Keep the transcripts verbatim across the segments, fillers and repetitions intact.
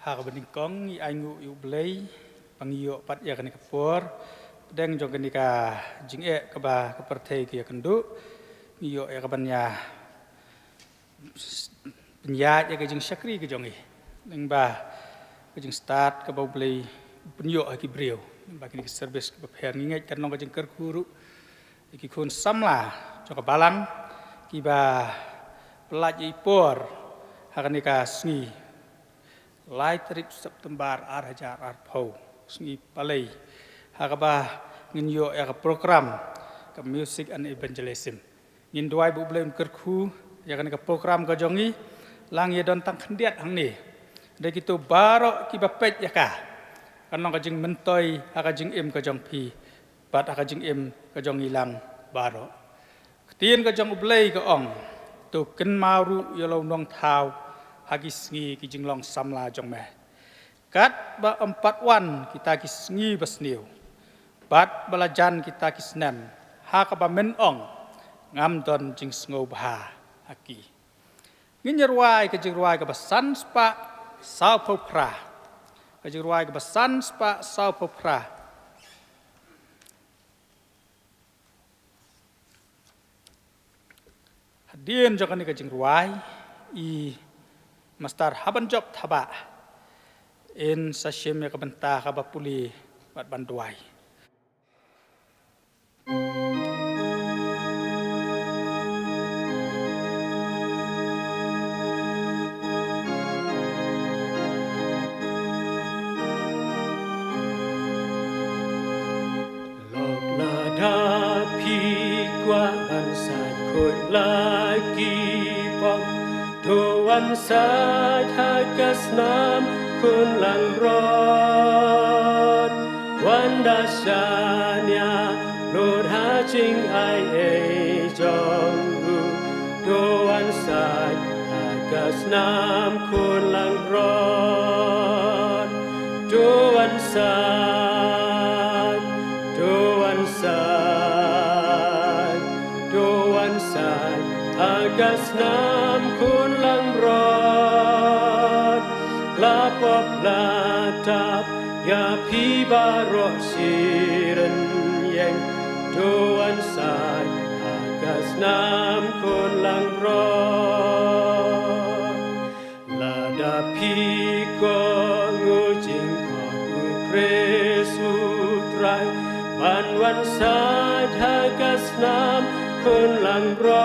Ha kaba nyngkong ngi ainguh ïa U Blei ba ngi ïoh pat ïa kane ka por pdeng jong kane ka jingeh kaba ka pyrthei ka ïakynduh. Ngi ïoh ïa kaban ïa pynïaid ïa ka jingshakri ka jong ngi. Lyngba ka jingstad kaba U Blei u pynïoh ha ki briew. Lyngba kane ka service kaba pher ngi ngeit kan long ka jingkyrkhu ruh ïa ki khun samla jong ka balang kiba pyllait ïa i por ha kane ka sngi lai tarik September ar hajar arphew, sngi Palei, ha kaba ngin ïoh ïa ka program ka music and evangelism. Ngin duwai ba U Blei un kyrkhu ïa kane ka program ka jong ngi. Lah ngi ïa don tang khyndiat hangne, da kito baroh kiba peit ïa ka, kan long ka jingmyntoi ha ka jingim ka jong phi bad ha ka jingim ka jong ngi lang baroh. Ktien ka jong U Blei ka ong, to kynmaw ruh ïa la u nongthaw ha ki sngi ki jinglong samla jong me, katba ym pat wan kita ki sngi basniew bad ba la jan kita ki snem ha kaba men ong ngam don jingsngewbha ha ki. Ngin ïa rwai ka jingrwai kaba san spah sawphew phra. Ka jingrwai kaba san spah sawphew phra. Hadien jong kane ka jingrwai, i Master Habanjop Thabah in sa shim ïa ka bynta kaba pule bad ban duwai. Lok lada phi kwah ban sait khuid la ki pop, to wan sait ha ka snam Khun Langbrot. Wan da shaniah lut ha jingai ei jong u, to wan sait ha ka snam Khun Langbrot. To wan sait, to wan sait, to wan sait ha ka snam Khun Langbrot. La pop la tap ïa phi baroh shi rynïeng, to wan sait ha ka snam Khun Langbrot. Lada phi kohnguh jingkhot U Khrist U Trai ban wan sait ha ka snam Khun Langbrot,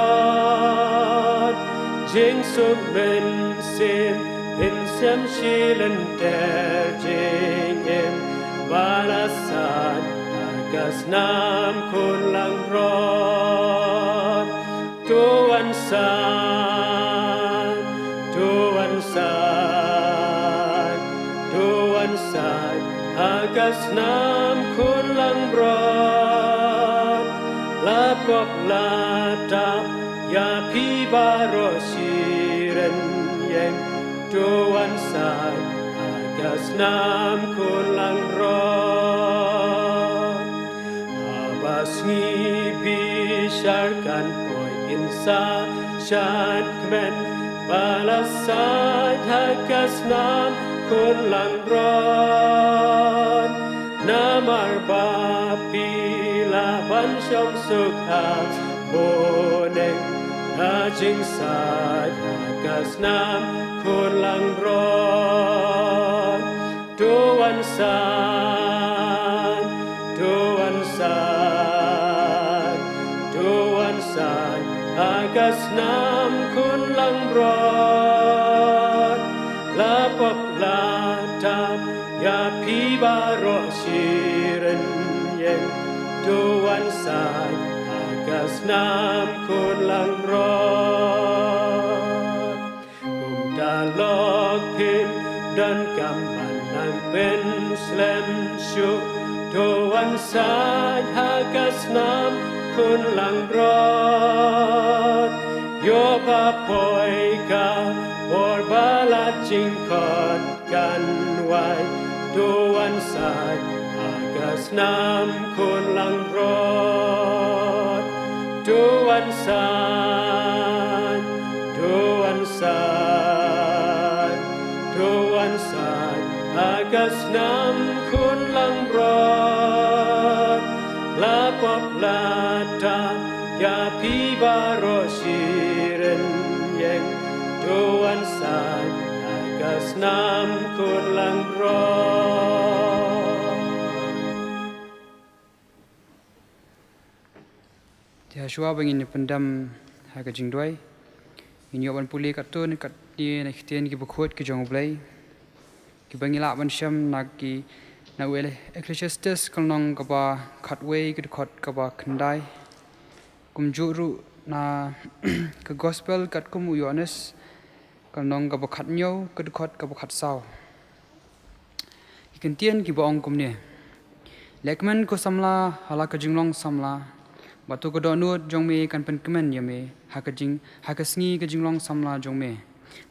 jingsuk mynsiem, mynsiem shi lynter jingim ba la sait ha ka snam Khun Langbrot. To wan sait, to wan sait, to wan sait ha ka snam Khun Langbrot. La pop la tap ïa phi baroh shi rynïeng, to wan sait ha ka snam Khun Langbrot. Haba sngi bishar kan poi, ngin sa shad kmen ba la sait ha ka snam Khun Langbrot. Namar ba phi lah ban shong suk ha bneng na jingsait ha ka snam Khun Langbrot. To wan sait, to wan sait, to wan sait ha ka snam Khun Langbrot. La pop la tap ïa phi baroh shi rynïeng, to wan sait ha ka snam Khun Langbrot. Kumta lok phim donkam ban nang pynslem shuh, to wan sait ha ka snam Khun Langbrot. Ïoh ba poi ka por ba la jingkhot kan wai, to wan sait ha ka snam Khun Langbrot. To wan sait, to wan sait, to wan sait Phi baroh shirin ïeng, to wan san ha ka snam khun langbrot. Te hashwa ba ngin ïa pyndem ha ka jingduwai, ngin ïoh ban pule katto katne na ki ktien kiba khuid ki jong U Blei, kiba ngi lah ban shem na ki, na u Ele-, Ecclesiastes ka lynnong kaba khatwei, ka dkhot kaba khyndai. Kumjuh ruh na ka Gospel katkum u Ïoannis, ka lynnong kaba khathynñiew, ka dkhot kaba khatsaw. Ki ktien kiba ong kumne: Lehkmen ko samla ha la ka jinglong samla, bad to ka dohnud jong me kan pynkmen ïa me ha ka jing, ha ka sngi ka jinglong samla jong me.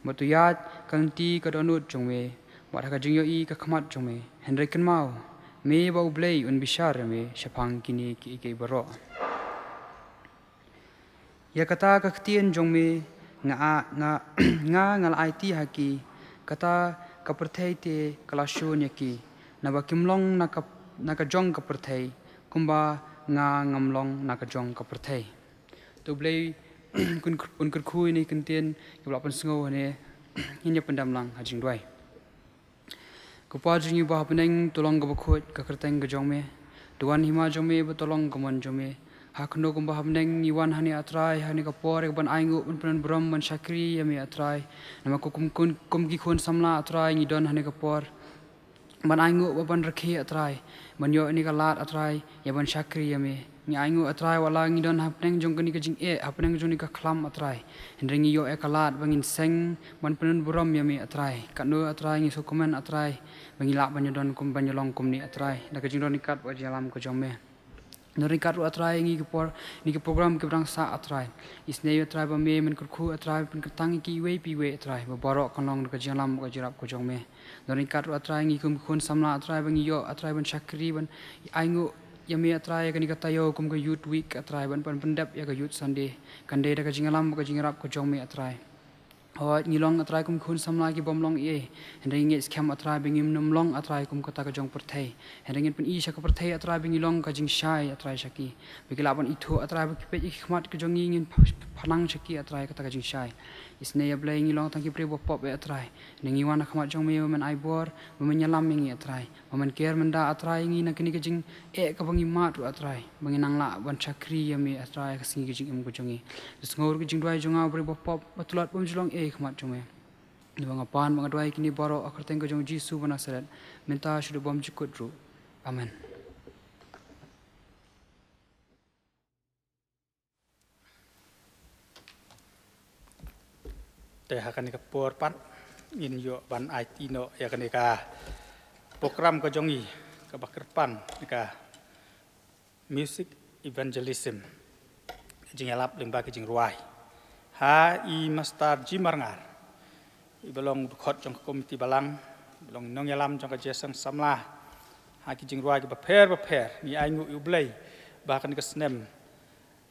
Bad to ïaid ka lynti ka dohnud jong me, bad ha ka jingïohi ka khmat jong me. Hynrei kynmaw, me bad U Blei un bishar ïa me shaphang kine kiei kiei baroh. Ïa kata ka ktien jong me nga, nga, nga, nga la aiti ha ki, kata ka pyrthei te ka la shun ïa ki, naba kim long na ka, na ka jong ka pyrthei, kumba nga ngam long na ka jong ka pyrthei. To U Blei un kyr-, un kyrkhu ïa kine ki ktien kiba la pynsngew hangne, ngin ïa pyndem lang ha jingduwai. Ko Pa jong ngi ba ha bneng, to long kaba khuid ka kyrteng ka jong me. To wan hima jong me, bad to long ka mon jong me. Ha khyndew kumba ha bneng, ngi wan hangne A Trai, ha kane ka por, ïa kaban ainguh, ban pyndon burom, ban shakri ïa me A Trai. Namar ko kum, kum, kum ki khun samla A Trai, ngi don ha kane ka por ban ainguh bad ban rakhe A Trai, ban ïoh ïa kane ka lad A Trai, ïa ban shakri ïa me. Ngi ainguh A Trai, wat la ngi don ha bneng jong kane ka jingeh, ha bneng jong kane ka khlam A Trai, hynrei ngi ïoh ïa ka lad ba ngin seng ban pyndon burom ïa me A Trai. Katno A Trai ngi sngewkmen A Trai ba ngi lah ban ïadon kum, ban ïalong kumne A Trai, da ka jingdon ryngkat bad ka jingïalam ka jong me. Don ryngkat ruh A Trai ïa ngi ki por, ïa ki program kiba dang sah A Trai. Isynei A Trai ba me men kyrkhu A Trai, pynkyrtang ïa ki iwei pa iwei A Trai, ba baroh kan long da ka jingïalam bad ka jingïarap ka jong me. Don ryngkat ruh A Trai ngi kum ki khun samla A Trai ba ngi ïoh A Trai ban shakri, ban ainguh ïa me A Trai, ïa kane ka taïew kum ka Youth Week A Trai, ban, ban pyndep ïa ka Youth Sunday. Kan dei da ka jingïalam bad ka jingïarap ka jong me A Trai. Hooid, ngi long A Trai kum ki khun samla ki bym long ei ei, hynrei ngi ngeit skhem A Trai ba ngim nym long A Trai kum kata ka jong pyrthei. Hynrei ngin pyni sha ka pyrthei A Trai ba ngi long ka jingshai A Trai sha ki, ba ki lah ban ithuh A Trai, ba ki peit ïa ki khmat ka jong ngi, ngin pha-, pynang sha ki A Trai kata ka jingshai. Isynei A Blei, ngi long tang ki briew ba pop ei A Trai, hynrei ngi wan ha khmat jong me ba men ai bor, ba men ïalam ïa ngi A Trai, ba men ker mynda A Trai ïa ngi na kane ka jingeh kaba ngi mad ruh A Trai, ba ngin nang lah ban shakri ïa me A Trai ha ka sngi ka jingim ka jong ngi. To sngew ruh ka jingduwai jong nga u briew ba pop, ba tlot bym ju long ei ha khmat jong me. Naba nga pan bad nga duwai kine baroh ha ka kyrteng ka jong U Jisu ba Nasaret, mynta shaduh bymjukut ruh. Amen. Te ha kane ka por pat ngin ïoh ban aiti noh ïa kane ka program ka jong ngi kaba kyrpang, ka music evangelism, jingïalap lyngba ki jingrwai. Ha i Master Jim Arngar, iba long dkhot jong ka komiti balang, iba long nongïalam jong ka Jingïaseng Samla ha ki jingrwai kiba pher bapher, ngi ainguh ïa U Blei ba ha kane ka snem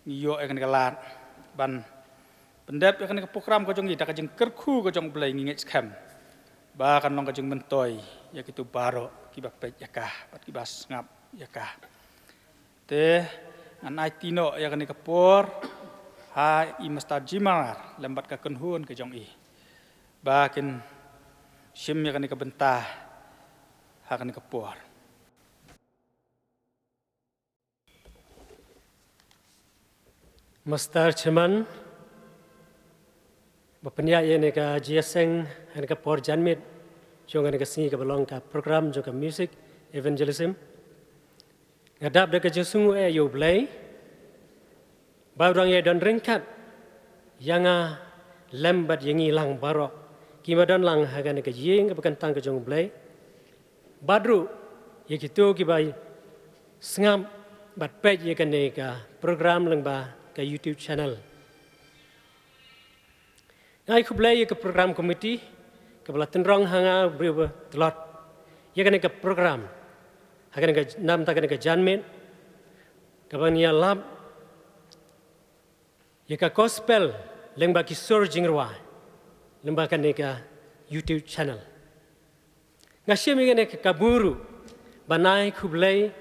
ngi ïoh ïa kane ka lad ban pyndep ïa kane ka program ka jong ngi da ka jingkyrkhu ka jong U Blei. Ngi ngeit skhem ba kan long ka jingmyntoi ïa kito baroh kiba peit ïa ka bad kiba sngap ïa ka. Te ngan aiti noh ïa kane ka por ha i Master Jim Arngar lem bad ka kynhun ka jong i ba kin shim ïa kane ka bynta ha kane ka por. Master Chairman, ba pynïaid ïa kane ka jingïaseng ha kane ka por janmiet jong kane ka sngi kaba long ka program jong ka music evangelism. Nga dap da ka jingsngewnguh ïa U Blei ba u dang ïai don ryngkat ïa nga lem bad ïa ngi lang baroh kiba don lang ha kane ka ïing kaba kyntang ka jong U Blei, bad ruh ïa kito kiba sngap bad peit ïa kane ka program lyngba ka YouTube channel. Nga ai khublei ïa ka program committee kaba la tynrong ha nga u briew ba tlot ïa kane ka program ha kane ka, namar kane ka janmiet kaba ngi ïalap ïa ka gospel lyngba ki sur jingrwai lyngba kane ka YouTube channel. Nga shim ïa kane ka kabu ruh ban ai khublei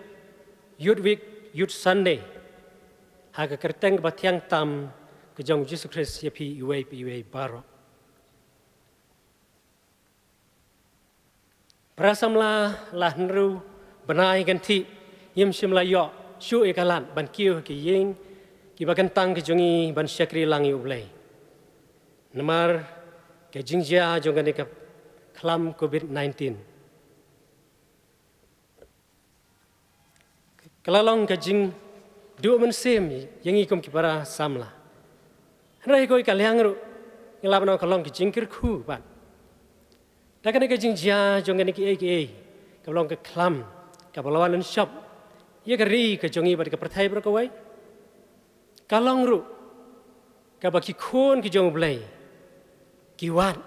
Youth Week, Youth Sunday ha ka kyrteng kaba thiang tam ka jong u Jisu Khrist ïa phi iwei pa iwei baroh. Para samla, la hynriew bnai kynthih ngim shym la ïoh shuh ïa ka lad ban kiew ha ki ïing kiba kyntang ki jong ngi ban shakri lang ïa U Blei namar ka jingjia jong kane ka khlam covid nineteen. Ka la long ka jingduh mynsiem ïa ngi kum ki para samla. Hynrei ha kawei ka liang ruh ngi lah ban ong ka long ka jingkyrkhu pat da kane ka jingjia jong kane kiei kiei kaba long ka khlam kaba la wan lynshop ïa ka ri ka jong ngi bad ka pyrthei baroh kawei. Ka long ruh kaba ki khun ki jong U Blei ki wad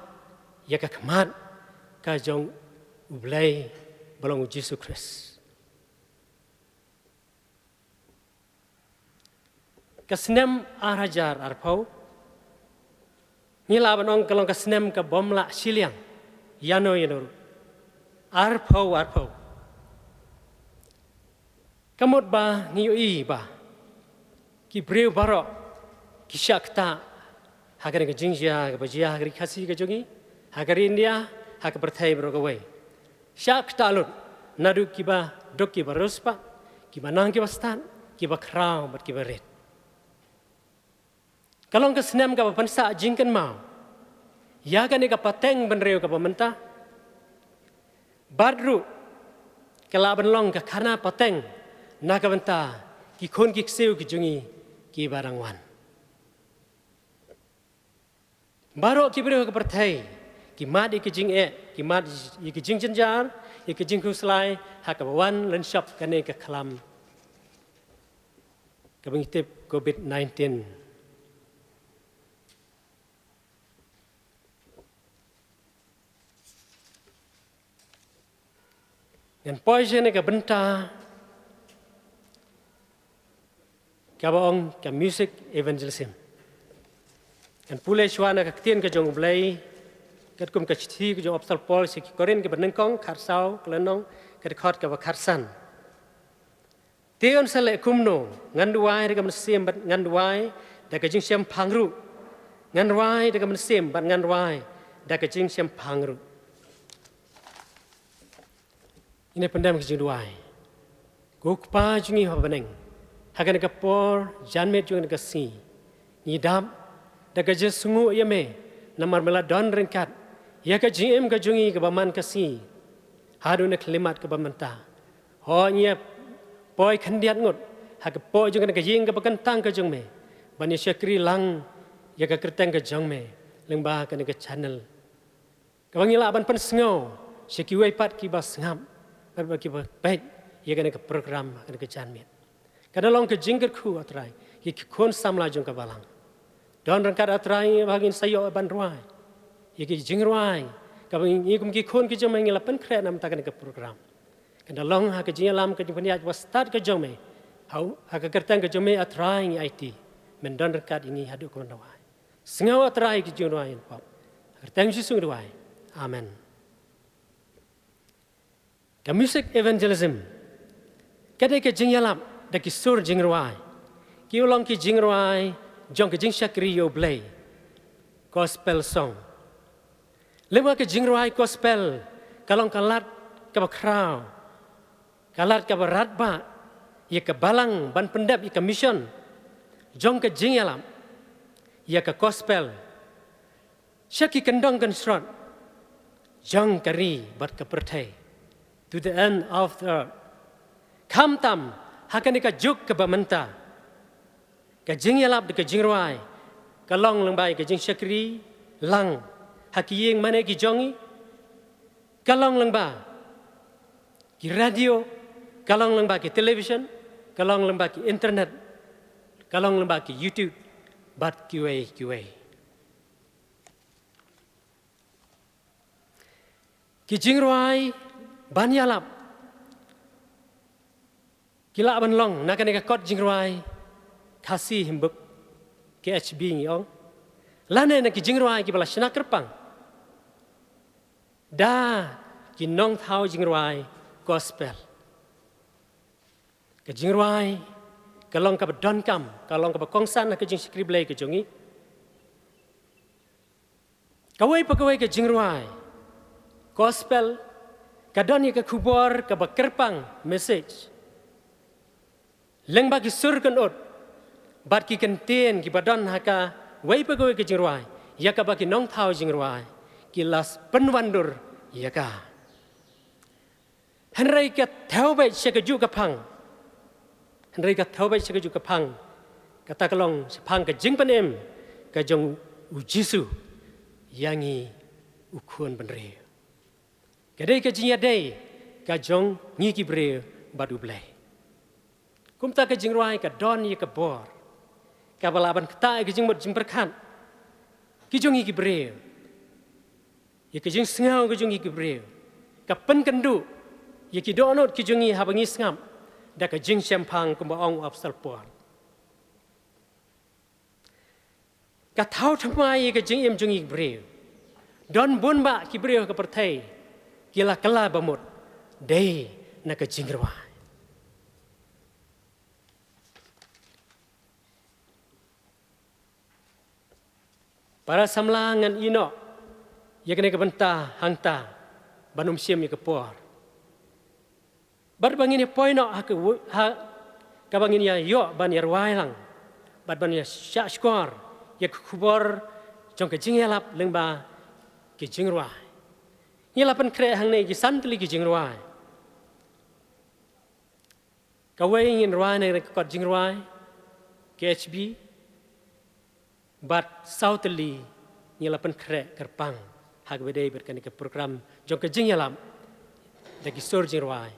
ïa ka khmat ka jong U Blei ba long U Jisu Khrist. Ka snem ar hajar arphew ngi lah ban ong ka long ka snem kabym lah shiliang ïano ïano ruh. Arphew arphew. Ka mut ba ngi ïohi ba ki briew baroh ki shah ktah ha kane ka jingjia kaba jia ha ka ri Khasi ka jong ngi, ha ka ri India, ha ka pyrthei baroh kawei. Shah ktah lut naduh kiba duk kiba riewspah, kiba nang kiba stad, kiba khraw bad kiba rit. Ka long ka snem kaba pynsah jingkynmaw ïa kane ka pateng bynriew kaba mynta. Bad ruh ka lah ban long ka khana pateng na ka bynta ki khun ki ksiew ki jong ngi kiba dang wan. Baroh ki briew ha ka pyrthei ki mad ïa ki jingeh, ki mad ïa ki jingjynjar, ïa ki jingkhuslai ha kaba wan lynshop kane ka khlam kaba ngi tip covid nineteen. Ngan poi sha kane ka bynta kaba ong ka music evangelism. Ngan pule shuwa na ka ktien ka jong U Blei katkum ka shithi ka jong u Apostol Paul sha ki Korinth kaba nyngkong, khatsaw, ka lynnong, ka dkhot kaba khatsan. Te un sa leh kumno? Ngan duwai da ka mynsiem bad ngan duwai da ka jingshemphang ruh. Ngan duwai da ka mynsiem bad ngan duwai da ka jingshemphang ruh. Ngin ïa pyndem ka jingduwai. Ko Kpa jong ngi ha bneng, ha kane ka por janmiet jong kane ka sngi, ngi dap da ka jingsngew ïa me namar me la don ryngkat ïa ka jingim ka jong ngi kaba man ka sngi haduh na ka khyllipmat kaba mynta. Hooid, ngi ïa poi khyndiat ngut ha ka poi jong kane ka ïing kaba kyntang ka jong me ban ïa shakri lang ïa ka kyrteng ka jong me lyngba kane ka channel kaba ngi lah ban pynsngew sha kiwei pat kiba sngap bad ba kiba peit ïa kane ka program ha kane ka janmiet. Ka da long ka jingkyrkhu, A Trai, ïa ki khun samla jong ka balang. Don ryngkat, A Trai, ba ngin sa ïoh ban rwai ïa ki jingrwai kaba ngi kum ki khun ki jong me ngi la pynkhreh na ka bynta kane ka program. Ka da long ha ka jingïalam ka jingpynïaid ba stad ka jong me. Hau, ha ka kyrteng ka jong me, A Trai, ngi aiti. Men don ryngkat ïa ngi haduh ka ban duwai. Sngew, A Trai, ki jingrwai jong pop. Ha ka kyrteng Jisu ngi duwai. Amen. Ka music evangelism ka dei ka jingïalap da ki sur jingrwai kiba long ki jingrwai jong ka jingshakri ïa U Blei, gospel song. Lyngba ka jingrwai gospel ka long ka lad kaba khraw, ka lad kaba radbah ïa ka balang ban pyndep ïa ka mission jong ka jingïalap ïa ka gospel sha ki kyndong kynshrot jong ka ri bad ka pyrthei, to the end of the earth. Khamtam ha kane ka juk kaba mynta, ka jingïalap da ka jingrwai ka long lyngba ïa ka jingshakri lang ha ki ïing mane ki jong ngi, ka long lyngba ki radio, ka long lyngba ki television, ka long lyngba ki internet, ka long lyngba ki YouTube bad kiwei kiwei. Ki jingrwai ban ïalap ki lah ban long na kane ka kot jingrwai Khasi Hymnbook, K H B ngi ong, lane na ki jingrwai kiba la shna kyrpang da ki nongthaw jingrwai gospel. Ka jingrwai ka long kaba donkam, ka long kaba kongsan ha ka jingshakri Blei ka jong ngi. Kawei pa kawei ka jingrwai gospel ka don ïa ka khubor kaba kyrpang, message, lyngba ki sur kynud bad ki kyntien kiba don ha kawei pa kawei ka jingrwai, ïa kaba ki nongthaw jingrwai ki la pynwandur ïa ka. Hynrei ka thew beit sha kajuh ka phang. Hynrei ka thew beit sha kajuh ka phang. Kata ka long shaphang ka jingpynim ka jong u Jisu ïa ngi u khun bynriew. Ka dei ka jingïadei ka jong ngi ki briew bad U Blei. Kumta ka jingrwai ka don ïa ka bor kaba lah ban ktah ïa ka jingmut jingpyrkhat ki jong ngi ki briew, ïa ka jingsngew ka jong ngi ki briew, ka pynkynduh ïa ki dohnud ki jong ngi haba ngi sngap da ka jingshemphang, kumba ong u apostol Paul. Ka thaw thymmai ïa ka jingim jong ngi ki briew. Don bun bah ki briew ha ka pyrthei ki la kylla bamut dei na ka jingrwai. Para samla, ngan ïeh noh ïa kane ka bynta hangta ban ym shim ïa ka por. Bad ba ngin ïa poi noh ha ka, ha kaba ngin ïa ïoh ban ïa rwai lang bad ban ïa shahshkor ïa ka khubor jong ka jingïalap lyngba ki jingrwai. Ngi la pynkhreh hangne ki san tylli ki jingrwai. Kawei ngin rwai na ka kot jingrwai K H B, bad saw tylli ngi la pynkhreh kyrpang ha kaba ïadei bad kane ka program jong ka jingïalap da ki sur jingrwai,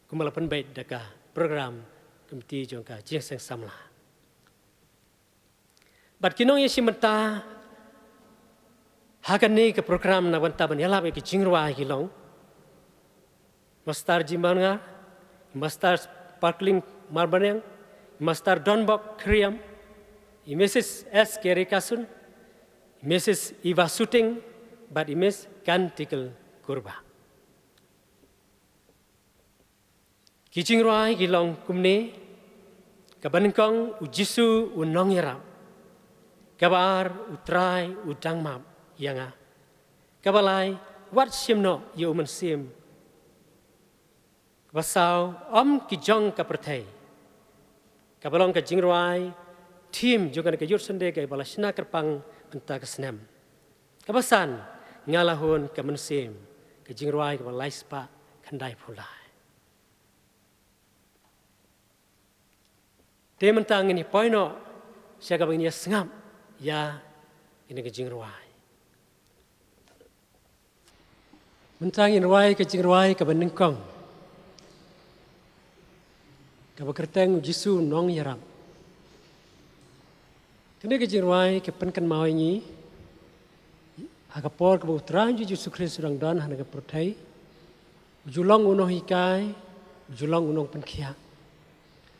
kumba la pynbeit da ka program komiti jong ka Jingïaseng Samla. Bad ki nongïashim bynta ha kane ka program na ka bynta ban ïalap ïa ki jingrwai ki long Master Jim Bangar, Master Sparkling Marbaniang, Master Donbok Kriam, i Missus S Gary Kasun, i Missus Eva Suting, bad i Miss Kantikal Kurba. Ki jingrwai ki long kumne: kaba nyngkong, U Jisu u nongïarap. Kaba ar, U Trai u dang map ïa nga. Kaba lai, wat shim noh ïa u mynsiem. Kaba saw, ym ki jong ka pyrthei. Kaba long ka jingrwai theme jong kane ka Youth Sunday kaba la shna kyrpang mynta ka snem. Kaba san, Nga la hun ka mynsiem, ka jingrwai kaba lai spah khyndai phew lai. Te mynta ngin ïa poi noh sha kaba ngin ïa sngap ïa kine ki jingrwai. Mynta ngin rwai ka jingrwai kaba nyngkong, kaba kyrteng U Jisu u nongïarap. Kane ka jingrwai ka pynkynmaw ïa ngi ha ka por kaba U Trai Jisu Khrist u dang don ha kane ka pyrthei. U ju long u nonghikai, u ju long u nongpynkhiah.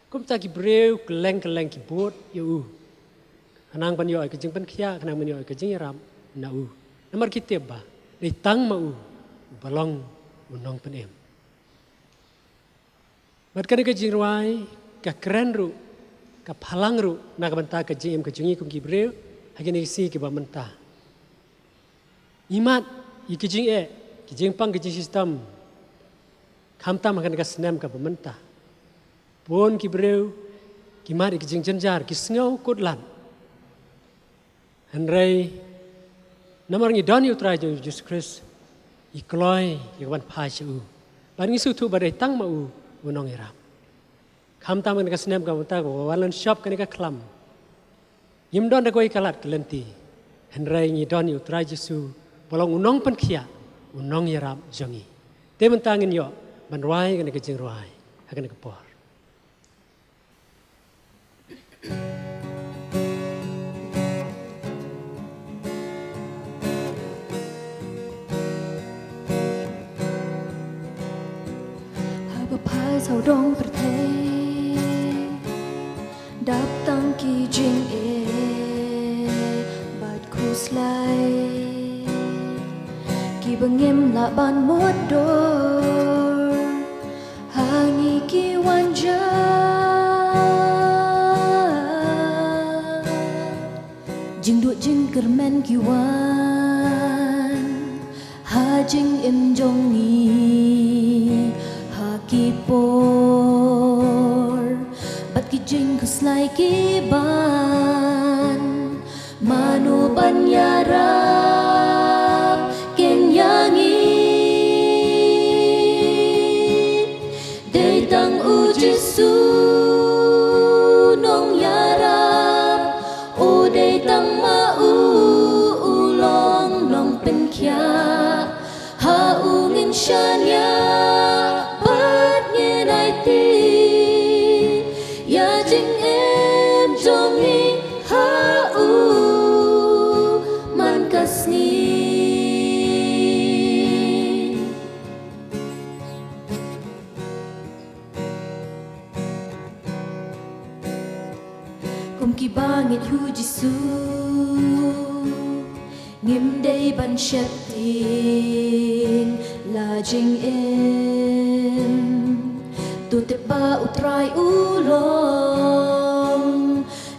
Kumta ki briew kylleng kylleng ki bud ïa u, khnang ban ïoh ïa ka jingpynkhiah, khnang ban ïoh ïa ka jingïarap na u. Namar ki tip ba dei tang ma u uba long u nongpynim. Bad kane ka jingrwai ka kren ruh, ka phalang ruh na ka bynta ka jingim ka jong ngi kum ki briew ha kine ki sngi kiba mynta. Ngi mad ïa ki jingeh, ki jingpang, ki jingshitom, khamtam ha kane ka snem kaba mynta. Bun ki briew ki mad ïa ki jingjynjar, ki sngew kut lad. Hynrei namar ngi don ïa U Trai jong ngi Jisu Khrist, ngi kloi ïa ka ban phai sha u. Bad ngi sngewthuh ba dei tang ma u u nongïarap. Khamtam ha kane ka snem kaba mynta kaba wan lan shop kane ka khlam, ngim don da kawei ka lad ka lynti. Hynrei ngi don ïa U Trai Jisu uba long u nongpynkhiah, u nongïarap jong ngi. Te mynta ngin ïoh ban rwai kane ka jingrwai ha kane ka por. Haba phai sawdong pyrthei, dap tang ki jingeh bad khuslai kiba ngim lah ban mutdur ha ngi ki wan jam. Jingkyrmen ki wan ha jingim jong ngi ha ki por, bad ki jingkhuslai ki ban, mano ban ïarap keiñ ïa ngi? Dei tang U Jisu Nongïarap, u dei tang ma u, u long Nongpynkhiah. Ha u ngin shaniah bad ngin aiti ïa jingim jong ngi ha u man ka sngi. Kum kiba ngeit ha U Jisu, ngim dei ban sheptieng la jingim. To tip ba U Trai u long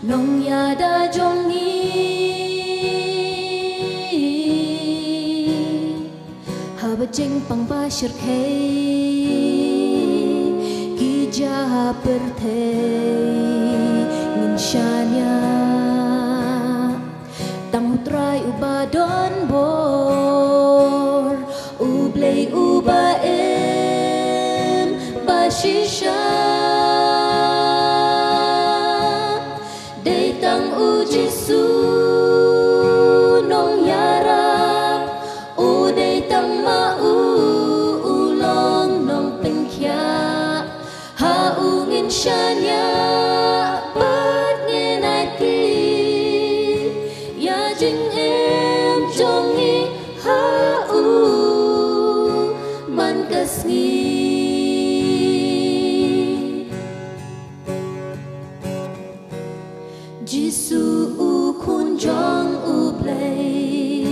Nongïada jong ngi. Haba jingpang ba shyrkhei ki jia ha pyrthei, ngin shaniah tang U Trai uba don bor, U Blei uba im ba shisha. Dei tang U Jisu Nongïarap, u dei tang ma u, u long Nongpynkhiah. Ha u ngin shaniah bad ngin aiti ïa jingim jong ngi ha u man ka sngi. Jisu u Khun jong U Blei,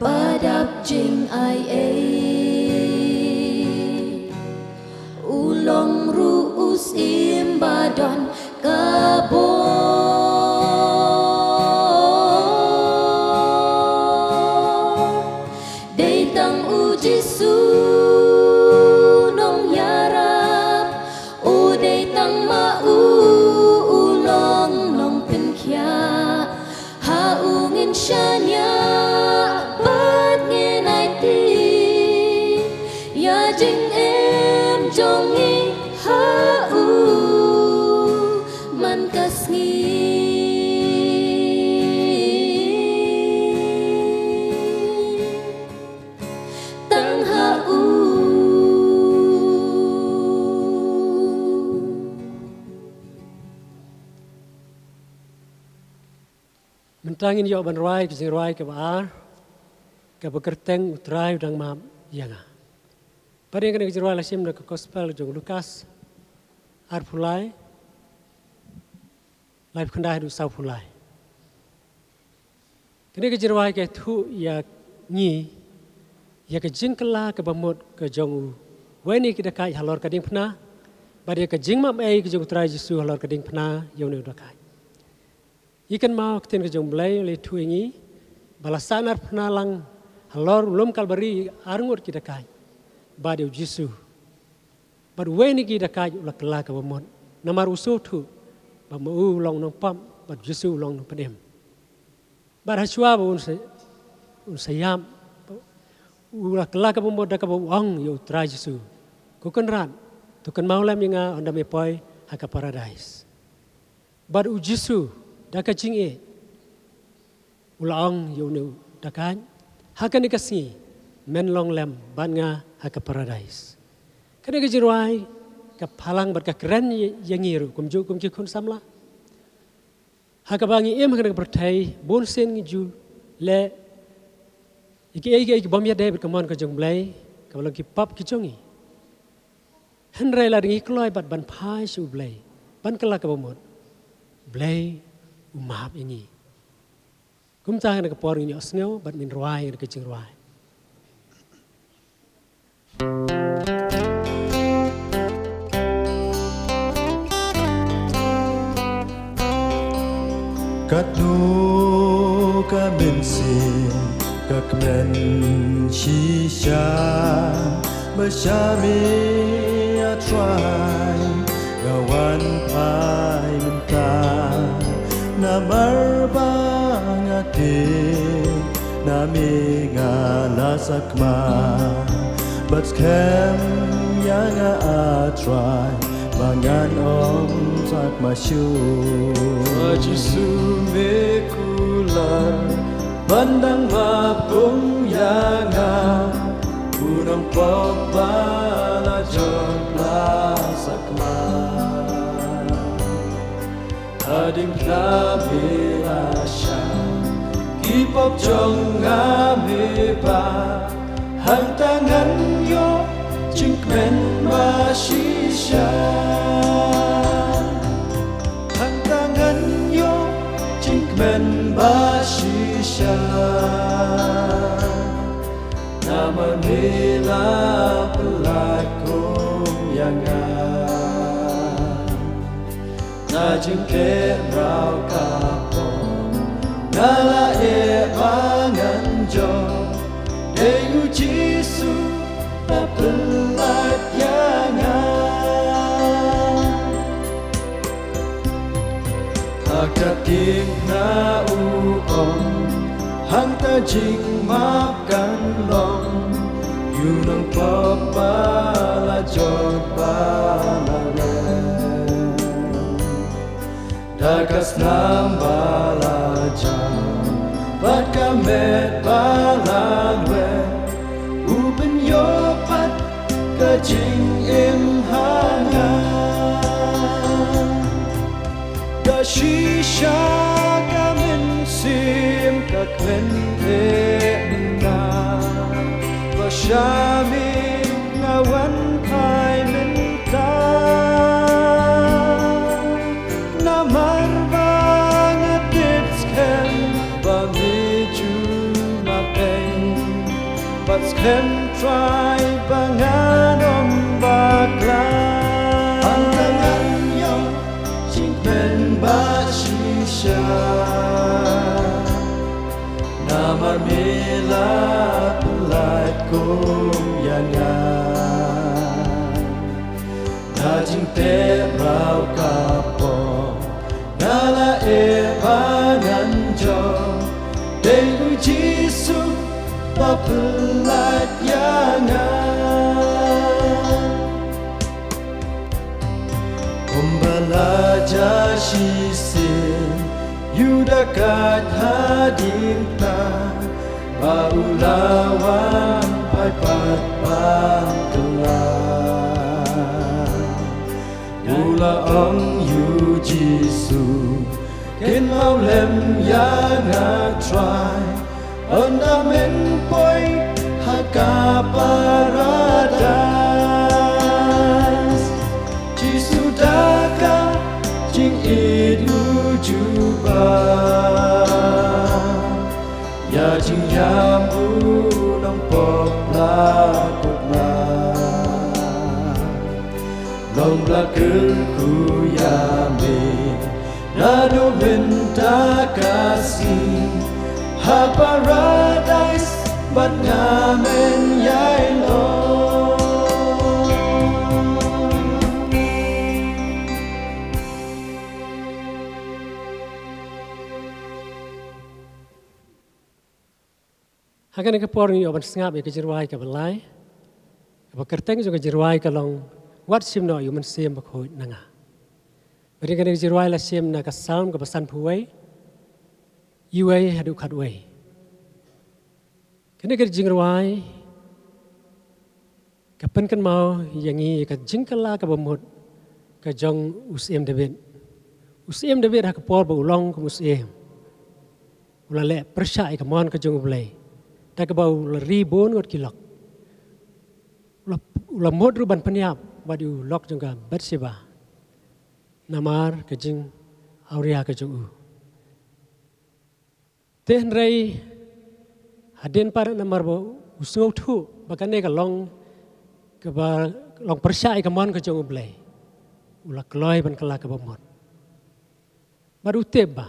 ba dap jingaiei, u long ruh u Syiem ba don ka bor. Dei tang U Jisu Nongïarap, u dei tang ma u, u long Nongpynkhiah. Ha u ngin shaniah bad ngin aiti ïa jingim jong ngi ha u man ka sngi. Tang ha u. Mynta ngin ïoh ban rwai ka jingrwai kaba ar, kaba kyrteng U Trai u dang map ïa nga. Bad ïa kane ka jingrwai la shim na ka Gospel jong u Lukas, arphew lai, laiphew khyndai haduh sawphew lai. Kane ka jingrwai ka ïathuh ïa ngi ïa ka jingkylla kaba mut ka jong uwei na ki dakaid halor ka diengphna, bad ïa ka jingmap ei ka jong U Trai Jisu halor ka diengphna ïa une u dakaid. Ngi kynmaw ka ktien ka jong U Blei la ïathuh ïa ngi ba la sahnarphna lang halor u lum Kalbari arngut ki dakaid bad ïa U Jisu. Bad uwei na ki dakaid u la kylla kaba mut, namar u sngewthuh ba ma u u long nongpop bad U Jisu u long nongpynim. Bad hashwa ba un sa, un sa ïap, u la kylla kaba mut da kaba u ong ïa U Trai Jisu, "Ko Kynrad, to kynmaw lem ïa nga ynda me poi ha ka paradais." Bad U Jisu da ka jingïeit u la ong ïa une u dakaid, "Ha kane ka sngi men long lem bad nga ha ka paradais." Kane ka jingrwai ka phalang bad ka kren ïa, ïa ngi ruh kumjuh kum ki khun samla. Ha kaba ngi im ha kane ka pyrthei, bun sien ngi ju leh ïa kiei kiei ki bym ïadei bad ka mon ka jong U Blei, kaba long ki pop ki jong ngi. Hynrei lada ngi kloi bad ban phai sha U Blei, ban kylla kaba mut, U Blei u map ïa ngi. Kumta ha kane ka por ngin ïohsngew bad ngin rwai ha kane ka jingrwai. Katno Ka mynsiem ka kmen shisha, ba sha me, A Trai, nga wan phai mynta. Namar ba nga tip na me nga la sakma, bad skhem ïa nga, A Trai, ba ngan ym sakma shuh. A Jisu, me kular ban dang map kum ïa nga, u nongpop ba la jot la sakma. Hadien khlem me la shah, ki pop jong nga me bah, hangta ngan ïoh jingkmen ba shisha. Hangta ngan ïoh jingkmen ba shisha. Namar me la pyllait kum ïa nga. Na jingteh mraw ka por, nga la ïeh ba ngan jop. Dei u Jisu ba pyllait ïa nga. Ha ka ktien na u ong, hangta jingmap kan long, ïa u nongpop ba la jot ba la rem. Da ka snam ba la jam bad ka met ba la lwet, u pynïoh pat ka jingim ha nga. Ka shisha ka mynsiem ka kmen ïa nga, ba sha me nga wan phai mynta. Namar ba nga tip skhem ba me ju map ei, bad skhem Trai ba ngan ym bakla. Hangta ngan ïoh jingkmen ba shisha. Namar me la pyllait kum ïa nga. Na jingteh mraw ka por, nga la ïeh ba ngan jop. Dei u Jisu ba pyllait ïa nga. Kumba la jia shisien, ïa u da kait hadien tang, ba u la wan phai pat ban kylla. U la ong, ïa u Jisu, kynmaw lem ïa nga Trai, ynda men poi ha ka paradais. Jisu da ka jingïeit u jubab ïa jingïap u nongpop la kut la. Long ba la kyrkhu ïa me naduh mynta ka sngi, ha paradais bad nga men ïai long. Ha kane ka por ngin ïoh ban sngap ïa ka jingrwai kaba lai. Kaba kyrteng jong ka jingrwai ka long, Wat Shim Noh ïa u Mynsiem Bakhuid na Nga. Bad ïa kane ka jingrwai la shim na ka Salm kaba sanphew wei, uwei haduh khatwei. Kane ka jingrwai ka pynkynmaw ïa ngi ïa ka jingkylla kaba mut ka jong u Syiem David. U Syiem David ha ka por ba u long kum u syiem, u la leh pyrshah ïa ka mon ka jong U Blei, da kaba u la ri bun ngut ki lok. U la, u la mut ruh ban pynïap bad u lok jong ka Bathsheba namar ka jingawria ka jong u. Te hynrei hadien pat namar ba u sngewthuh ba kane ka long kaba long pyrshah ïa ka mon ka jong U Blei, u la kloi ban kylla kaba mut. Bad u tip ba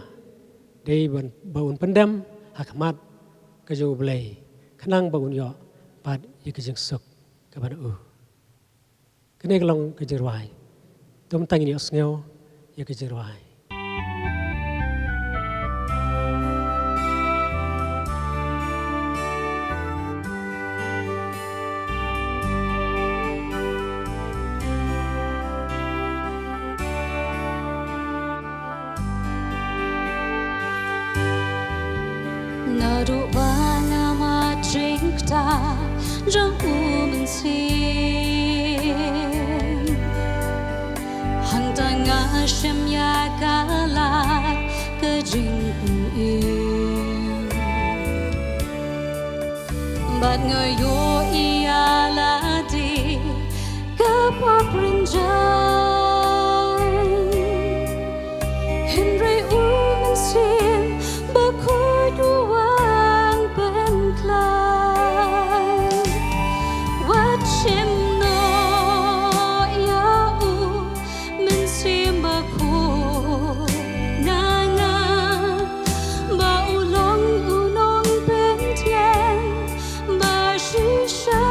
dei ban, ba un pyndem ha khmat ka jong U Blei, khnang ba un ïoh bat ïa ka jingsuk kaba na u. Kane ka long ka jingrwai. To mynta ngin ïohsngew ïa ka jingrwai. Naduh ba nga mad jingktah jong U Mynsiem, hangta nga shem ïa ka lad ka jingpynim. Bad nga ïohi ïa lade ka pop rynjang. Hynrei U Mynsiem Bakhuid u wan pynkhlaiñ. Wat shim noh ïa U Mynsiem Bakhuid na nga, ba u long u nongpyntngen ba shisha.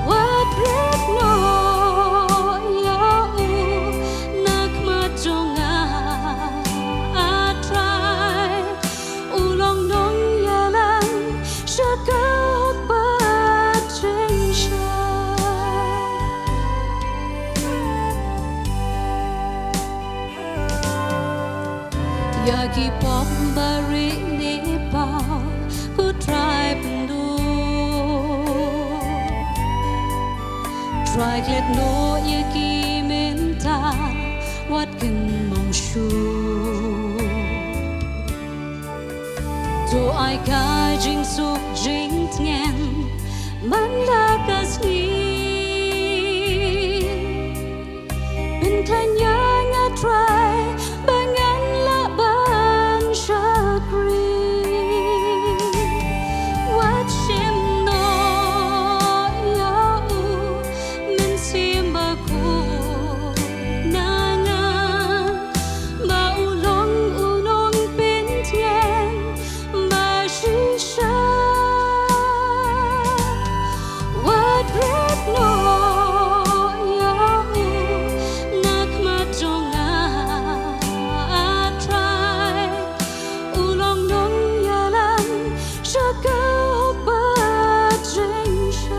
Wat rit noh ïa U na khmat jong nga, A Trai. U long nongïalam sha ka hok bad jingshai. Ïa ki pop ba rieh ne paw, ko Trai pynduh. Trai klet noh ïa ki mynta, wat kynmaw shuh. To ai ka jingsuk jingtngen man la ka sngi. Pynkhlaiñ ïa nga Trai ba ngan lah ban shakri. Wat shim noh ïa U Mynsiem Bakhuid na nga, ba u long u nongpyntngen ba shisha. Wat rit noh ïa U na khmat jong nga, A Trai. U long nongïalam sha ka hok bad jingshai.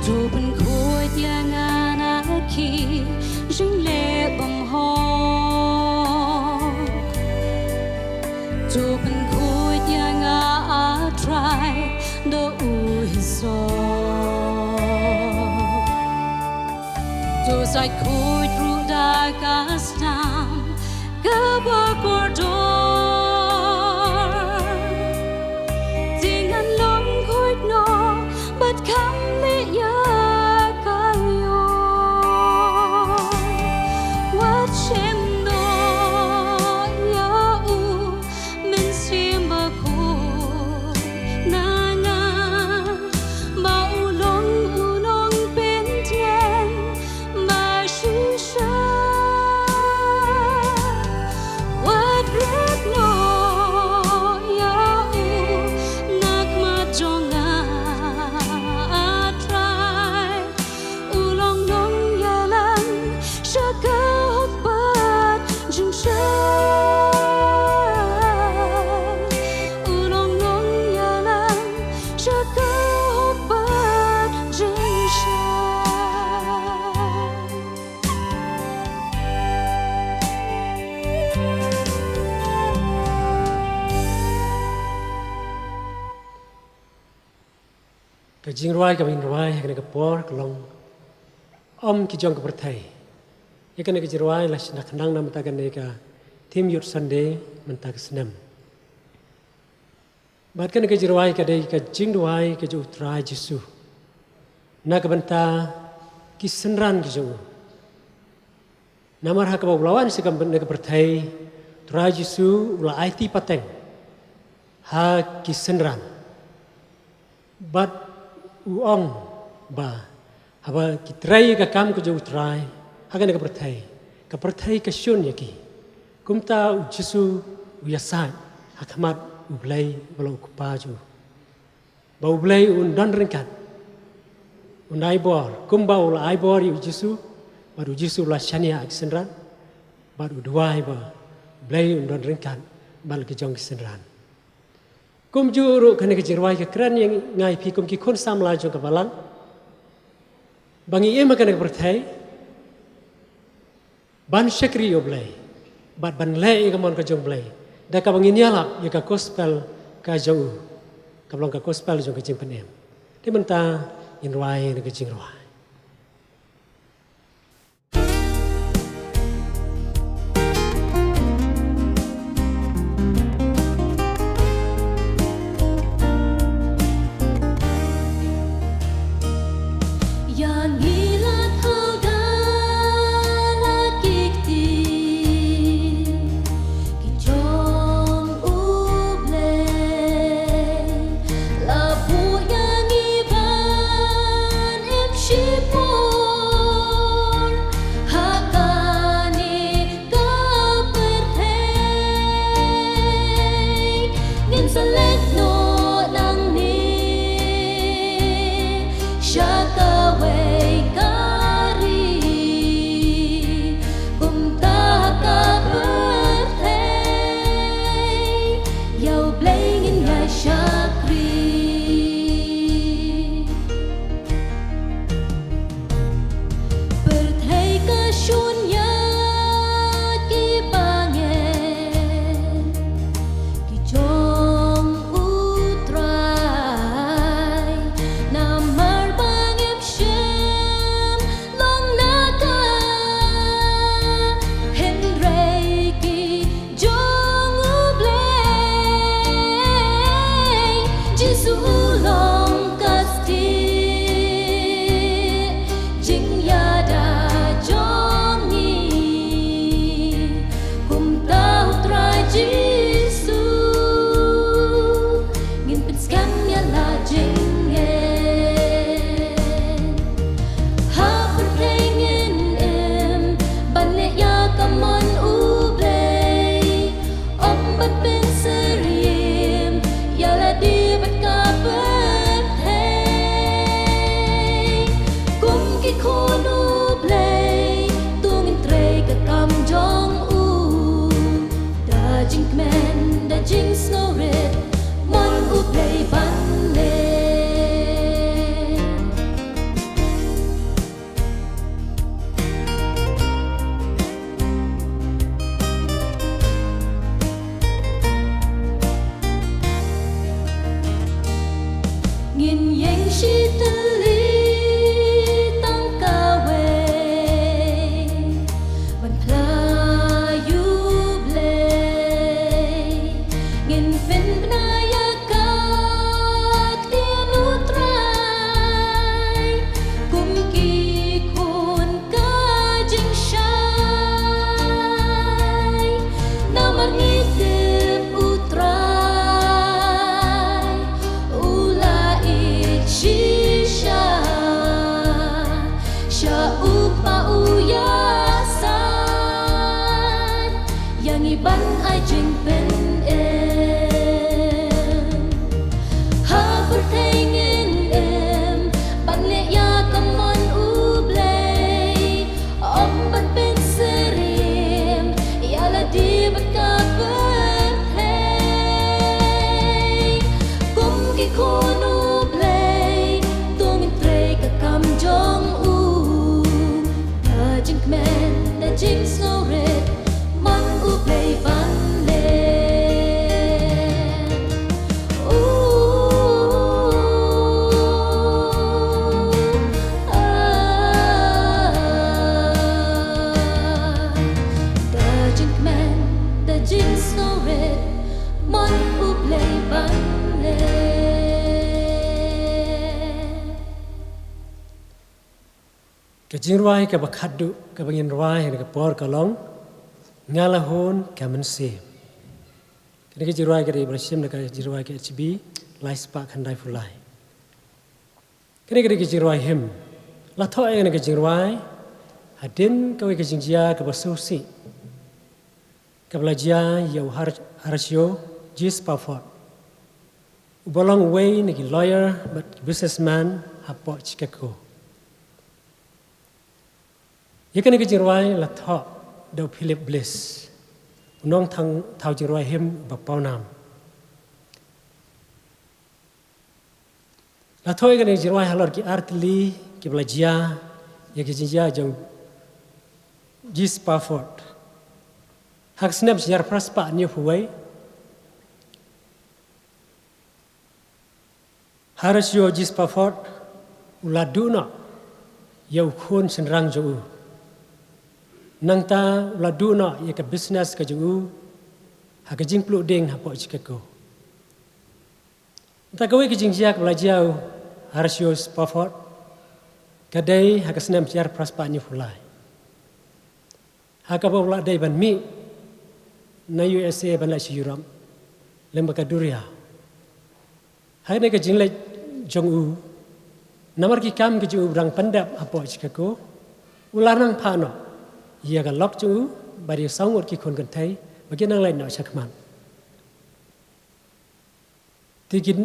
To pynkhuid ïa nga na ki jingleh bymhok. To pynkhuid ïa nga, A Trai, da u hyssop. To sait khuid ruh da ka snam kaba kordor. Te ngan long khuid noh bad kham leh ïa ka ïong. Wat shim noh ïa U Mynsiem Bakhuid na nga, ba u long u nongpyntngen ba shisha. Wat rit noh ïa U na khmat jong nga, A Ka jingrwai kaba ngin rwai ha kane ka por ka long Ym Ki Jong Ka Pyrthei. Ïa kane ka jingrwai la shna khnang na mynta kane ka Theme Youth Sunday mynta ka snem. Bad kane ka jingrwai ka dei ka jingduwai ka jong U Trai Jisu na ka bynta ki synran ki jong u. Namar ha kaba u la wan sha kane ka pyrthei, U Trai Jisu u la aiti pateng ha ki synran. Bad u ong ba haba ki trei ka kam ka jong U Trai ha kane ka pyrthei, ka pyrthei ka shun ïa ki. Kumta U Jisu u ïasaid ha khmat U Blei uba long U Kpa jong u. Ba U Blei un don ryngkat, un ai bor, kumba u la ai bor ïa U Jisu, bad U Jisu u la shaniah ha ki synran, bad u duwai ba U Blei un don ryngkat bad la ki jong ki synran. Kumjuh ruh kane ka jingrwai ka kren ïa nga ïa phi kum ki khun samla jong ka balang, ba ngi im ha kane ka pyrthei ban shakri ïa U Blei bad ban leh ïa ka mon ka jong U Blei da kaba ngin ïalap ïa ka gospel ka jong u, kaba long ka gospel jong ka jingpynim. Te mynta ngin rwai ïa ka jingrwai. Ïa ngi la thawdar la ki ktien ki jong U Blei, la buh ïa ngi ban im shipor ha kane ka pyrthei. Ngin sa leit noh nangne sha kawei ka ri, kumta ha ka pyrthei ïa U Blei ngin ïa shakri. Pyrthei ka shun ïa ki bangeit ki jong U Trai, namar ba ngim shym long na ka, hynrei ki jong U Blei. Jisu u long ka stieh jingïada jong ngi. Kumta U Trai Jisu, ngin pynskhem ïa la jingngeit. Ha pyrthei ngin im ban leh ïa ka mon U Blei, ym ban pynsyriem ïa lade bad ka pyrthei. Kum ki khun U Blei to ngin trei ka kam jong u da jingkmen, da jingsngewrit, mon U Blei ban leh. Ngin ïeng shi tylli tang kawei ban phla ïa U Blei. Ngin pynbna ïa ka ktien U Trai kum ki khun ka jingshai. Namar ngi tip U Trai u la ïeit shisha. Ka jingrwai kaba khatduh kaba ngin rwai ha kane ka por ka long Nga la hun ka mynsiem. Kane ka jingrwai ka dei ba la shim na ka jingrwai ka H B lai spah khyndai phew lai. Kane ka dei ka jingrwai him. La thoh ïa kane ka jingrwai hadien kawei ka jingjia kaba sngewsih kaba la jia ïa u Har-, Horatio G. Spafford, uba long uwei na ki lawyer bad ki businessman hapoh Chicago. Ïa kane ka jingrwai la thoh da u Philip Bliss, u nongthaw jingrwai him ba pawnam. La thoh ïa kane ka jingrwai halor ki artylli kiba la jia ïa ka jingjia jong G. Spafford ha ka snem shi hajar phra spah hynñiew phew wei. Horatio G. Spafford u la duh noh ïa u khun shynrang jong u. Nangta u la duh noh ïa ka business ka jong u ha ka jingpluh dieng hapoh Chicago. Nangta kawei ka jingjia kaba la jia u Horatio Spafford ka dei ha ka snem shi hajar phra spah hynñiew phew lai, ha kaba u la dei ban mih na U S A ban leit sha Europe lem bad ka duriaw. Ha kane ka jingleit jong u, namar ki kam ki jong u ba dang pyndep hapoh Chicago, u la nang phah noh ïa ka lok jong u bad ïa saw ngut ki khun kynthei ba ki nang leit noh shakhmat. Te kin,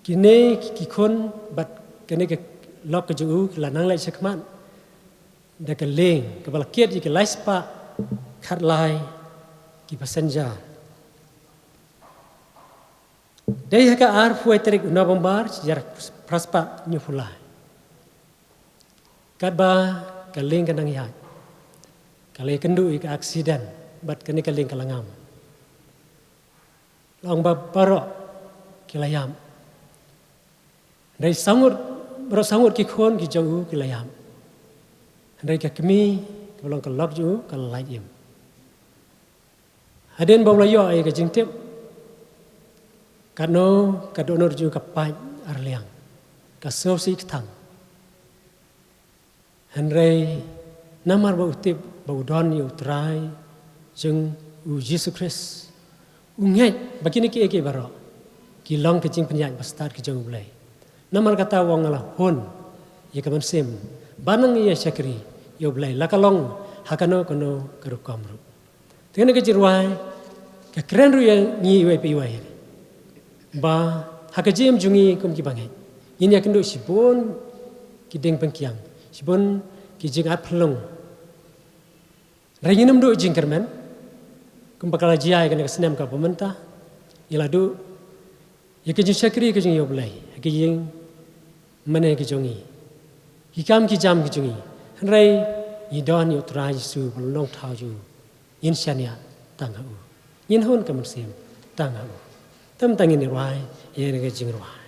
kine ki khun bad kane ka lok ka jong u ki la nang leit shakhmat da ka lieng kaba la kit ïa ki lai spah khatlai ki passenger. Dei ha ka arphew tarik u November shi hajar phra spah hynñiew phew lai, katba ka lieng ka nang ïaid, ka la ïakynduh ïa ka accident bad kane ka lieng ka la ngam. La ong ba baroh ki la ïap. Hynrei saw ngut, baroh saw ngut ki khun ki jong u ki la ïap. Hynrei ka kmie kaba long ka lok jong u ka la lait im. Hadien ba u la ïoh ïa ka jingtip, katno ka dohnud jong u ka pait arliang, ka sngewsih kthang. Hynrei namar ba u tip ba u don ïa u Trai jong u Jisu Khrist, u ngeit ba kine kiei kiei baroh ki long ka jingpynïaid ba stad ka jong U Blei. Namar kata u ong nga la hun ïa ka mynsiem ban nang ïa shakri ïa U Blei la ka long ha kano kano ka rukom ruh. Te kane ka jingrwai ka kren ruh ïa ngi iwei pa iwei ba ha ka jingim jong ngi kum ki bangeit ngin ïakynduh shibun ki dieng pynkiang, shibun ki jingat phyllung. Hynrei ngin ym duh jingkyrmen kumba ka la jia ïa kane ka snem kaba mynta. Ngi la duh ïa ka jingshakri ka jong ngi ïa U Blei ha ka jingmane ka jong ngi, ki kam ki jam ka jong ngi. Hynrei ngi don ïa U Trai Jisu ba long Nongthaw jong ngi. Ngin shaniah tang ha u, ngin hun ka mynsiem tang ha u. Te mynta ngin ïa rwai ïa kane ka jingrwai.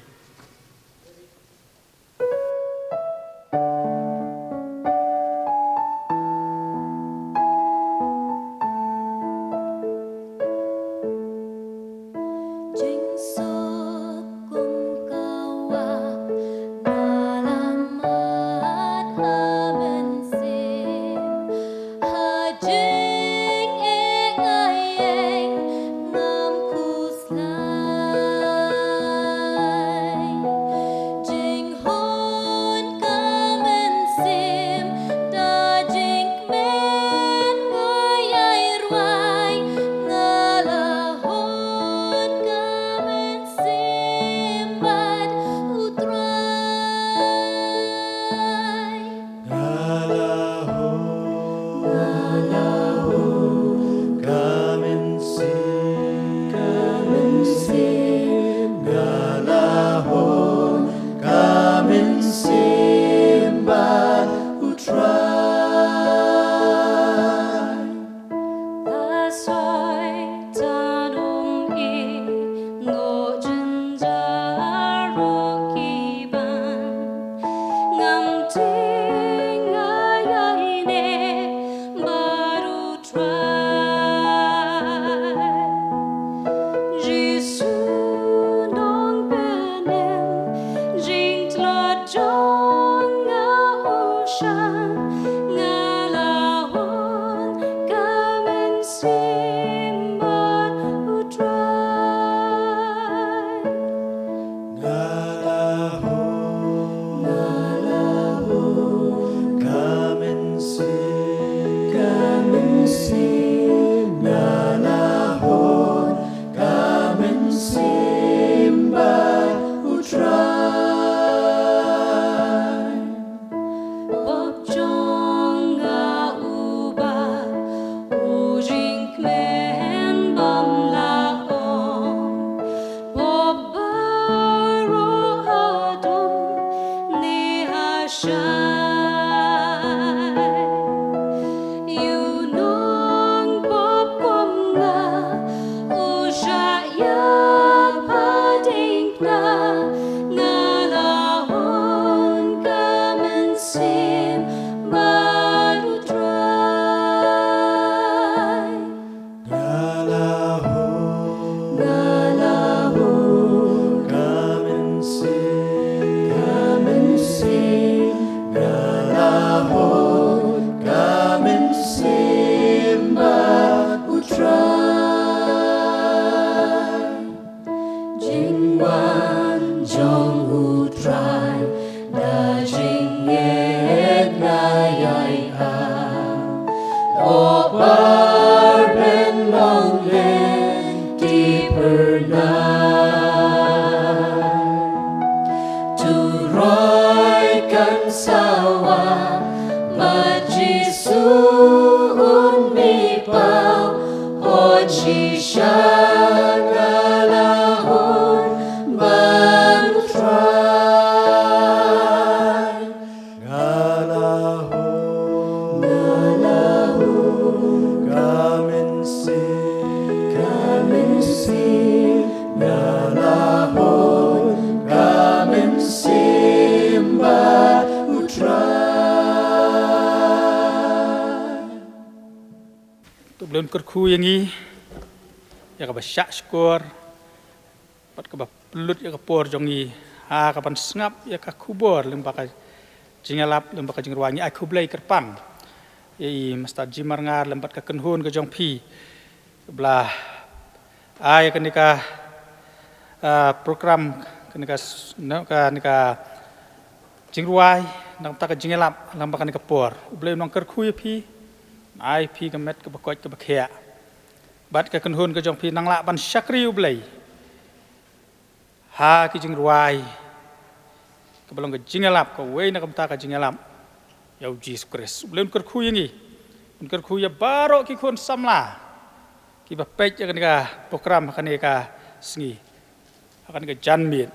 Nga la hun ka mynsiem bad U Trai. Nga la hun, nga la hun ka mynsiem, ka mynsiem. Nga la hun ka mynsiem bad U Trai. Jingwan jong U Trai, da jingngeit nga ïai ai. Lok bar ben long lynti phyrnai. To roi kan sa wan, bad Jisu un mih paw. Hooid shisha nga la hun bad U Trai. Nga la hun, nga la hun ka mynsiem, ka mynsiem. Nga la hun ka mynsiem bad U Trai. To U Blei un kyrkhu ïa ngi, ïa kaba shah shkor bad kaba pynlut ïa ka por jong ngi ha kaban sngap ïa ka khubor lyngba ka jingïalap, lyngba ka jingrwai. Ngi ai khublei kyrpang ïa i Master Jim Marngar lem bad ka kynhun ka jong phi ba la ai kane ka, ah, program, kane ka s-, no, kane ka jingrwai, na ka bynta ka jingïalap lyngba kane ka por. U Blei un nang kyrkhu ïa phi, ai phi ka met kaba koit kaba khiah. Bad ka kynhun ka jong phi nang lah ban shakri U Blei ha ki jingrwai kaba long ka jingïalap, kawei na ka bynta ka jingïalap ïa U Jisu Khrist. U Blei un kyrkhu ïa ngi, un kyrkhu ïa baroh ki khun samla kiba peit ïa kane ka program ha kane ka sngi, ha kane ka janmiet.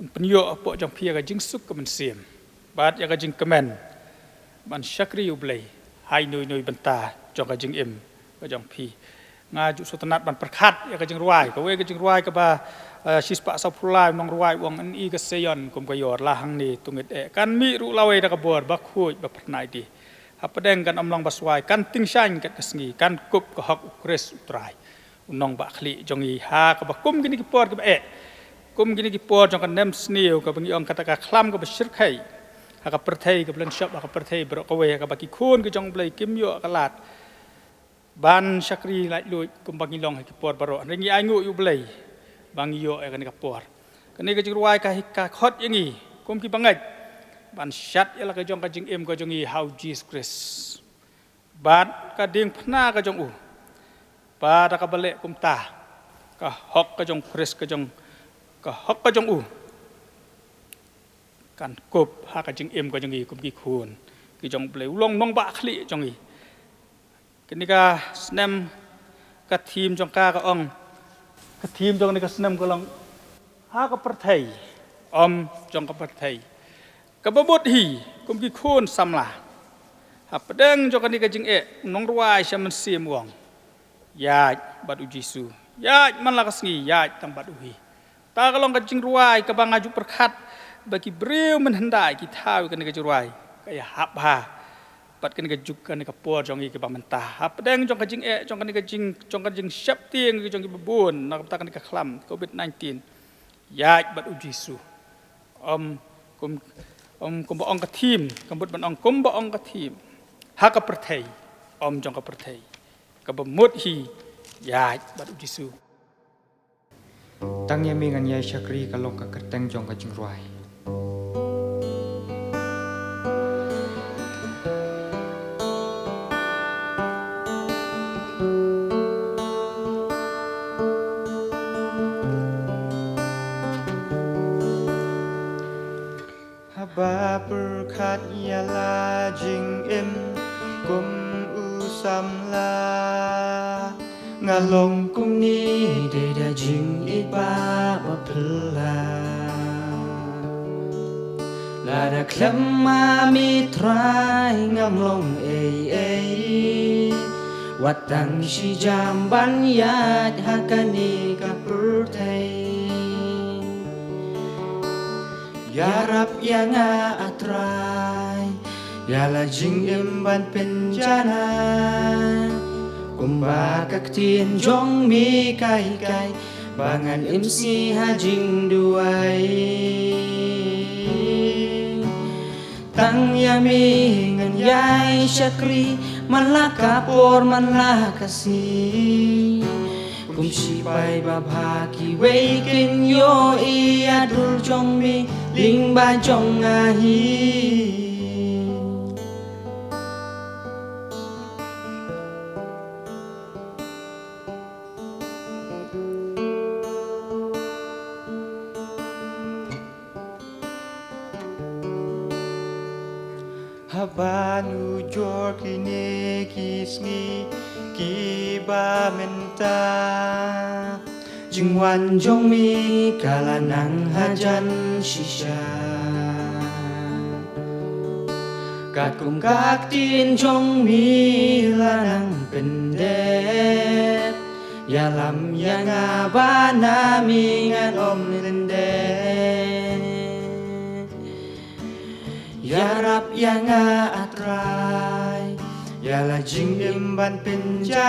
Un pynïoh hapoh jong phi ïa ka jingsuk ka mynsiem bad ïa ka jingkmen ban shakri U Blei ha ino ino i bynta jong ka jingim ka jong phi. Nga ju sngewtynnat ban pyrkhat ïa ka jingrwai, kawei ka jingrwai kaba, eh, shispah sawphew lai, u nongrwai u ong, yn i ka Seion kum ka ïor, la hangne to ngeit eh. Kan mih ruh lawei da ka bor ba khuid ba phyrnai de. Hapdeng kan ym long ba swai, kan tyngshaiñ kat ka sngi, kan kup ka hok U Khrist U Trai, U Nongbah Khlieh jong ngi, ha kaba kum kine ki por kiba eh, kum kine ki por jong ka nemsniew, kaba ngi ong kata ka khlam kaba shyrkhei ha ka pyrthei, kaba lynshop ha ka pyrthei baroh kawei, ha kaba ki khun ki jong U Blei kim ïoh ka lad ban shakri laitluid kumba ngi long ha ki por baroh. Hynrei ngi ainguh ïa U Blei ba ngi ïoh ïa kane ka por. Kane ka jingrwai ka hi ka khot ïa ngi kum ki bangeit ban shat ïa la ka jong ka jingim ka jong ngi ha U Jisu Khrist bad ka diengphna ka jong u, ba da kaba leh kumta, ka hok ka jong Khrist, ka jong, ka hok ka jong u kan kup ha ka jingim ka jong ngi kum ki khun ki jong U Blei. U long Nongbah Khlieh jong ngi. Kane ka snem ka theme jong ka ka ong, ka theme jong kane ka snem ka long ha ka pyrthei, ym jong ka pyrthei. Kaba mut hi kum ki khun samla, hapdeng jong kane ka jingeh, u nongrwai sha mynsiem u ong, ïaid bad U Jisu, ïaid man la ka sngi, ïaid tang bad u hi. Ta ka long ka jingrwai kaba nga ju pyrkhat ba ki briew mynhyndai ki thaw ïa kane ka jingrwai ka ïahap ha bad kane ka juk, kane ka por jong ngi kaba mynta. Hapdeng jong ka jingeh, jong kane ka jing, jong ka jingsheptieng jong kiba bun na ka bynta kane ka khlam covid nineteen, ïaid bad U Jisu. Ym kum, ym kumba ong ka theme, ka mut ban ong kumba ong ka theme, ha ka pyrthei, ym jong ka pyrthei. Kaba mut hi, ïaid bad U Jisu. Tang ïa me ngan ïai shakri, ka long ka kyrteng jong ka jingrwai. Haba pyrkhat ïa la jingim kum u samla, nga long kumne dei da jingïeit ba phylla. Lada khlem ma me Trai ngam long ei ei, wat tang shi jam ban ïaid ha kane ka pyrthei. Ïarap ïa nga, A Trai, ïa la jingim ban pynjanai, kumba ka ktien jong me ka hikai, ba ngan im sngi ha jingduwai. Tang ïa me ngan ïai shakri, man la ka por man la ka sngi. Kum shipai babha kiwei kin ïohi ïa dur jong me, lyngba jong nga hi. Haba nujor kine ki sngi kiba mynta, jingwan jong me ka la nang hajan shisha. Katkum ka ktien jong me la nang pyndep, ïalam ïa nga ba na me ngan ym lyndet. Ïarap ïa nga, A Trai, ïa la jingim ban pynjanai,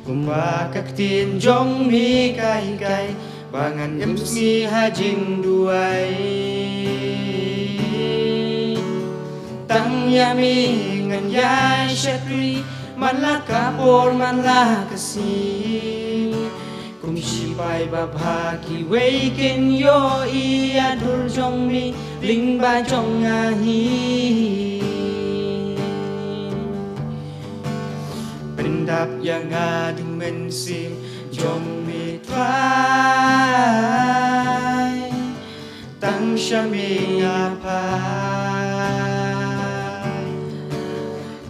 kumba ka ktien jong me ka hikai, ba ngan im sngi ha jingduwai. Tang ïa me ngan ïai shakri, man la ka por man la ka sngi. Kum shipai babha kiwei kin ïohi ïa dur jong me, lyngba jong nga hi. Pyndap ïa nga da u Mynsiem jong me, Trai, tang sha me nga phai.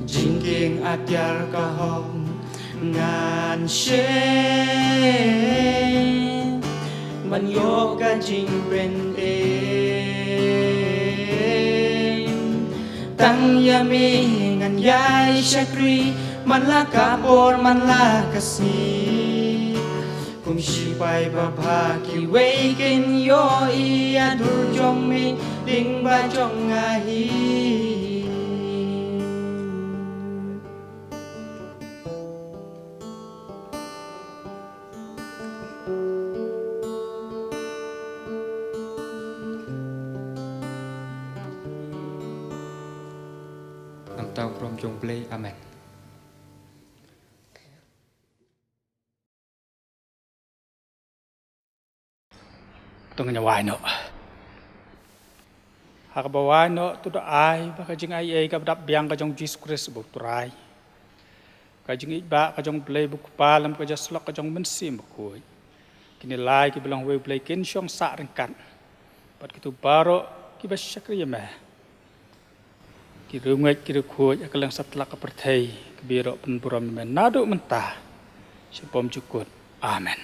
Jingkieng atiar ka hok ngan shim, ban ïoh ka jingpynim. Tang ïa me ngan ïai shakri, man la ka por man la ka sngi. Kum shipai babha kiwei kin ïohi ïa dur jong me, lyngba jong nga hi. Namar ka burom jong U Blei. Amen. To ngin ïa wai noh. Ha kaba wai noh, to da ai ba ka jingaiei kaba dap biang ka jong U Jisu Khrist uba U Trai, ka jingïeit ba ka jong U Blei uba U Kpa lem ka jingïasyllok ka jong U Mynsiem Bakhuid, kine lai kiba long uwei U Blei kin shong sah ryngkat bad kito baroh kiba shakri ïa me. Ki riewngeit ki riewkhuid ha kylleng satlak ka pyrthei, kiba ïaroh pynburom ïa me naduh mynta sha bymjukut. Amen.